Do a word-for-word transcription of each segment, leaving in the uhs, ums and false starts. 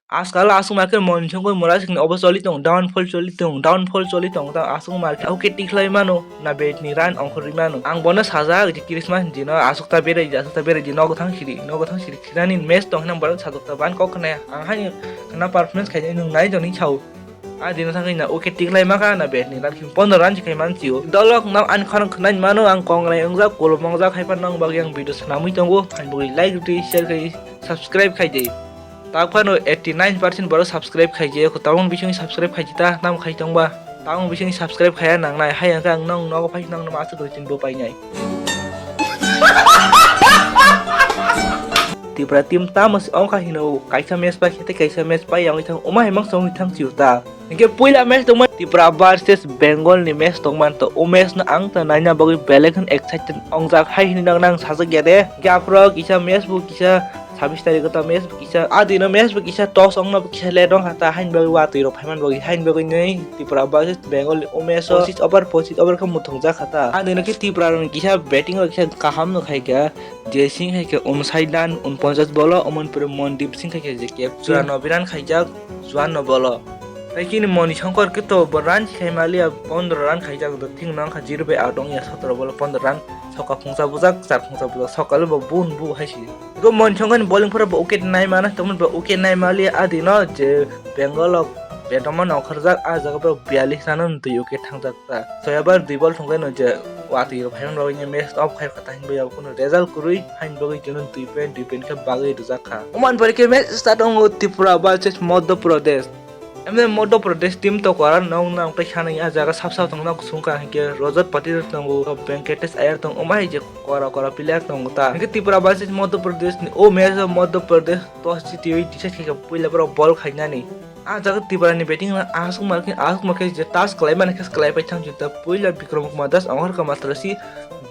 Ajkal aswk ma khe Moni Songkor Murasik ni obo choli tong, downfall choli tong, downfall choli tong, ta aswk ma khe, okay, tikhlai mano, na bat ni run ongkhorwi mano. Ang bono sajak je Christmas ni dino aswk ta berai di, aswk ta berai di, nogo thang sidi, nogo thang sidi, khirani match tong hinang bono sajak ta ban kok khna, ang hai khna performance khai nwng nai tong ni sao. A dino thang na okay tikhlai ma kha, na bat ni run khim pondro run se khai man sio. Dolok no ani khorang khna mano, ang kong rai wngjak, kolom wngjak, hai phano nang bagwi ang video swnamwi tongo, phan bagwi like rwdi, share khai, subscribe khai di. Tak phano eighty nine percent borok subscribe khai je, ko tamung bising subscribe khai ta, tam khai tong ba. Tamung bising subscribe khaya nang nai, hai ang khe ang nang nogo phai nang ma aswk chin bo pai nai. Tipra team tamo se ongkha hino, kaisa match pai khe tei kaisa match pai yang thang, uma himang song thang chiu ta. Hingke puila match tongma Tipra versus Bengal ni match tongman to, o match no ang ta naina bagwi belek hin excited ongjak hai hini nang nang sajak ya de. Hingke aphro kisa match bo kisa sabis tarikh ta match bo kisa, a dino match bo kisa toss ongno bo kisa late ongkha ta, hain bagwi watwi rok phaiman bagwi, hain bagwi nei Tipra versus Bengal ni o match o pochis over, pochis over khe muthung jak kha ta. A dino khe Tipra rok ni kisa batting rok kisa kaham no khai kha. Jai Singh hai khe unsai dan unponchas bolo, omon pore Mondip Singh hai khe je kep churano biran khaijak chuanno bolo. Tai chini Moni Shankar khe to bo run si khai maliya, pondro run khaijak, do thing nang kha zero bai out ongya sotro bolo pondro run, soka phungsa bujak, char phungsa bujak, sokale bo bun bu hai si. Go Moni Shankar ni bowling phora bo wicket nai mana, tamo bo wicket nai maliya, adino je Bengal o betoma nongkhorjak, a jaga bo biyallis run o twi wicket thangjak. Ta, soyabar dui bol thwngkhe no je watwi rok phaiman bagwi match off khai kha ta hinwi abo kuno result kwrwi hain bagwi tino dui point, dui point khe bagwi rwjak kha. Oman pore khe match start wngo Tripura versus Madhya Pradesh. Emne Madhya Pradesh team to kwran nong nang tei sanai a jaga sap sap tongna kusung ka hinkhe Rajat Patil tongo, Venkatesh Iyer tongo, omo hai je kora kora player tongo ta. Hinkhe Tripura versus Madhya Pradesh ni o match o Madhya Pradesh toss jitiwi decide khaikha puila borok bol khainani. Ah jaga Tripura ni batting no aswk ma khe, aswk ma khe je toss kwlai mani khe kwlai pai thang jita puila Bikram Kumar Das ongkhor kha matra si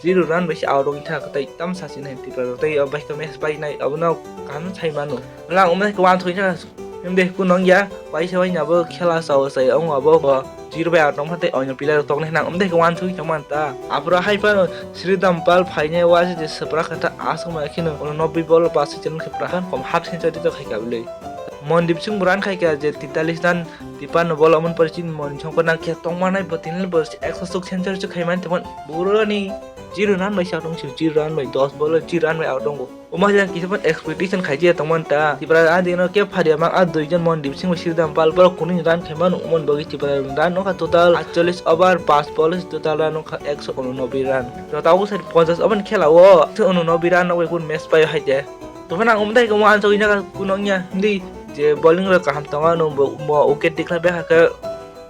zero run bai se out wngwi thang kha tai tam sa sini Tripura rok tai o bai khe match pai nai abono kaham sai mano. Lang umle khe wansugwi thang himde ku nong ya paisa bai nabo khela sao sai ong abo bo zero bai out nong pha tei oino player rok tong nai nang umde khe wansugwi thang man ta. Aphuru hai phano Sridham Pal phainai wa se je swpra kha ta aswk ma khe no uno nobbi ball pass se chen khe pra khan kom half century to khai kha bwlwi. Mondip Singh bo run khai kha je titalis run, tipanno ball, omo ni pore chini Moni Shankar nang khe tongma nai bo tini bo ekso chuk century chuk khai mani tongma boroni zero run bai sa tong si zero run bai dos ball zero run bai out tongo. Omo hai kisa phano expectation khai je tongma ta Tripura a dino khe pharia mang a dui jon Mondip Singh bai Sridham Pal borok kunu run khai mano omo ni bagwi Tripura run nokha total atchollis over pas ball total run nokha ekso unonobbi run. Jota o side ponchas over ni khela o ekso unonobbi run nokbai kun match pai hai je. Tongkhe nang umthai khe wansugwi naka kuno wngya hwndwi je bowling rok kaham tongo, ano bo, bo wicket tikhlai bai hakhe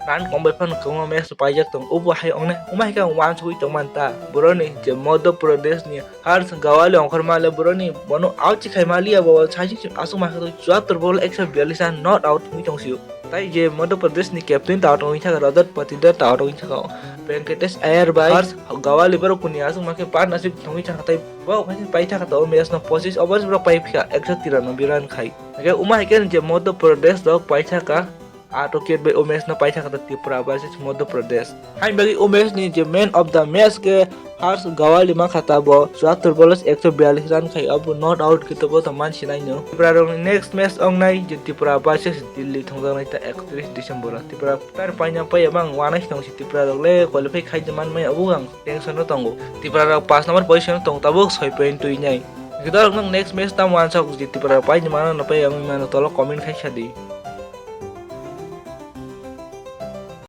run kom bai phano kwbangma match rok paijak tongo, obo hai wngnai, omo hai khe ang wansugwi tongmani ta. Boroni je Madhya Pradesh ni Harsh Gawale ongkhorma le boroni bono out si khai maliya, bo saising aswk ma khe chuattor ball ekso biyallis run not out wngwi tong sio. Tai je Madhya Pradesh ni captain ta out wngwi thaka Rajat Patidar ta out wngwi thaka Venkatesh Iyer bai Harsh Gawale borok kuni aswk ma khe partnership thongwi thaka tai. Bo khe pai thaka to match no pochis over borok pai phika ekso tiranobbi run khai. Hake uma hai khe je Madhya Pradesh rok pai thaka ato kit bai o match no pai thaka to Tripura versus Madhya Pradesh. Hai bagwi o match ni je man of the match khe Harsh Gawale ma kha ta bo chuattor ball ekso biyallis run khai abo not out khe to bo to man sinai no. Tripura rok ni next match ong nai je Tripura versus Delhi thongjaknai ta ekatris December o. Tripura player paina pai mang wanai tong si Tripura rok le qualify khai man mai abo ang tension no tongo. Tripura rok pas number position o tong tabuk soi point twi nai. Gidor rok nang next match tam wansok je Tripura rok paini mano no pai ang mano tolo comment khai sa di.